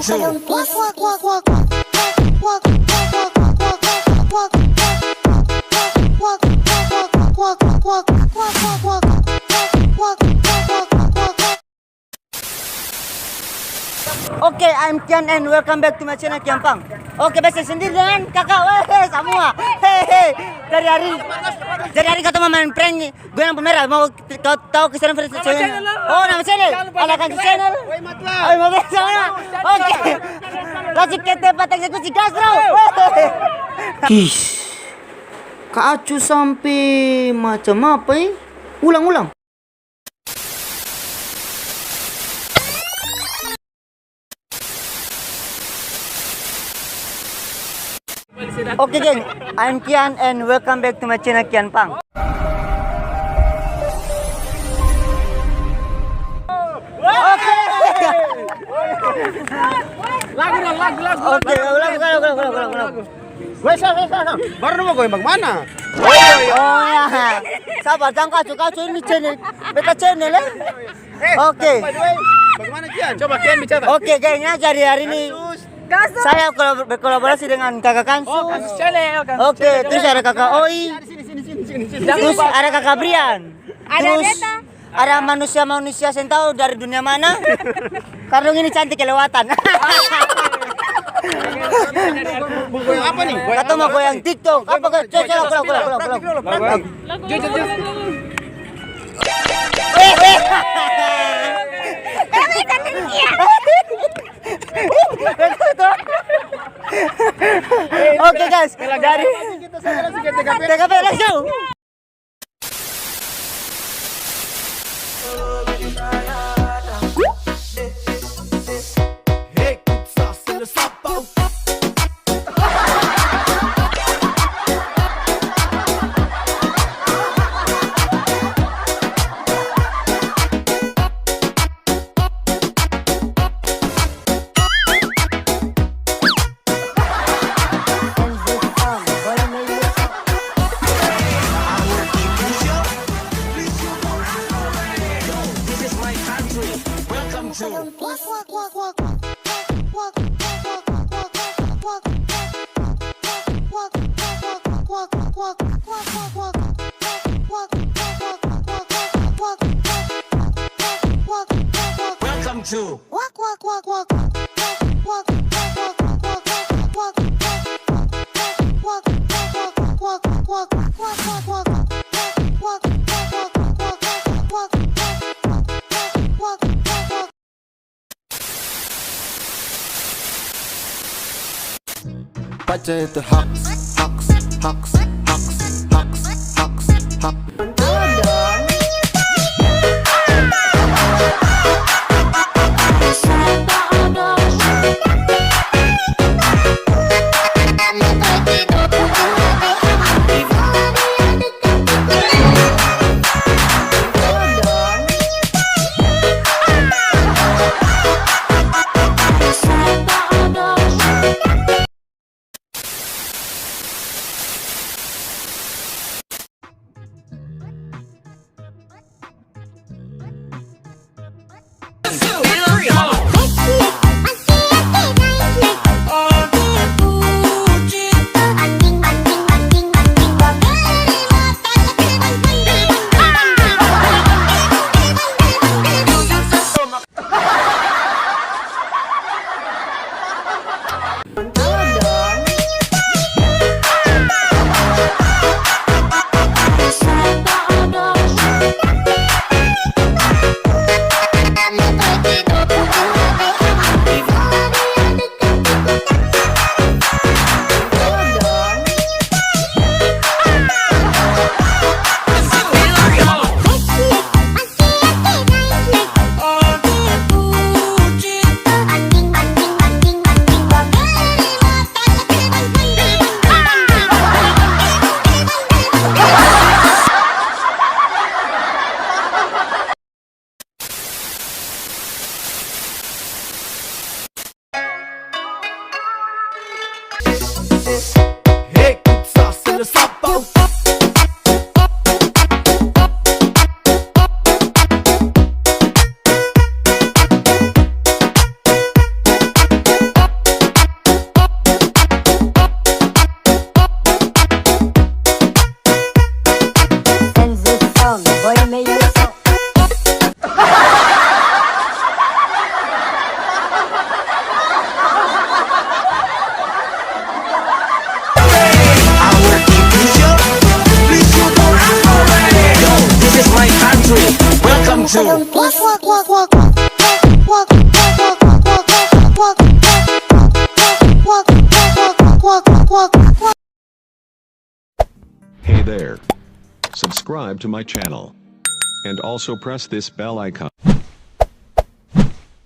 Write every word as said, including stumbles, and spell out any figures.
Oke, I'm Kian and welcome back to my channel, Kian Pang. Oke, bese sendiri dengan kakak, weh, samua. Hehe. Dari hari, dari hari katong mau main prank nih. Gue yang pemerah, mau tau, tau ke sana. Oh, nama channel? Ada kan channel? Oi, Matla. Oi, Matla, sama. Oke. Kasih kete patang eksekusi gas, bro. Weh. Ih, Kak Acu sampe macam apa, eh? Ulang, ulang. Oke, geng, I'm Kian and welcome back to my channel, Kian Pang. Oke. Lagu dong, lagu, lagu, lagu. Oke, ulang, ulang, ulang. Weh, sa, sa, sa, sa. Baru mau goyang bagaimana? Oh, iya. Sabar, jang kacau-kacau ini channel. Beta channel, eh. Eh, oke. Tapi by the way, bagaimana, Kian? Coba Kian bicara. Oke, kayaknya jadi hari ini saya kolab-, berkolaborasi dengan Kakak Kansus. Oh, Kansus Channel, Kansus Channel. Oke, terus ada Kakak Oi. Sini, sini, sini, sini, sini. Terus ada Kakak Brian. Ada beta. Terus ada manusia-manusia seng tau dari dunia mana. Karena ini cantik kelewatan. Mau goyang apa nih? Katong mau goyang TikTok. Apa, coba, coba, coba, coba, coba. Lagu, lagu, lagu. Oke, guys, dari T K P, let's go. Welcome to Baca itu hoax, hoax, hoax. Shalom, peace. Hey there. Subscribe to my channel. And also press this bell icon.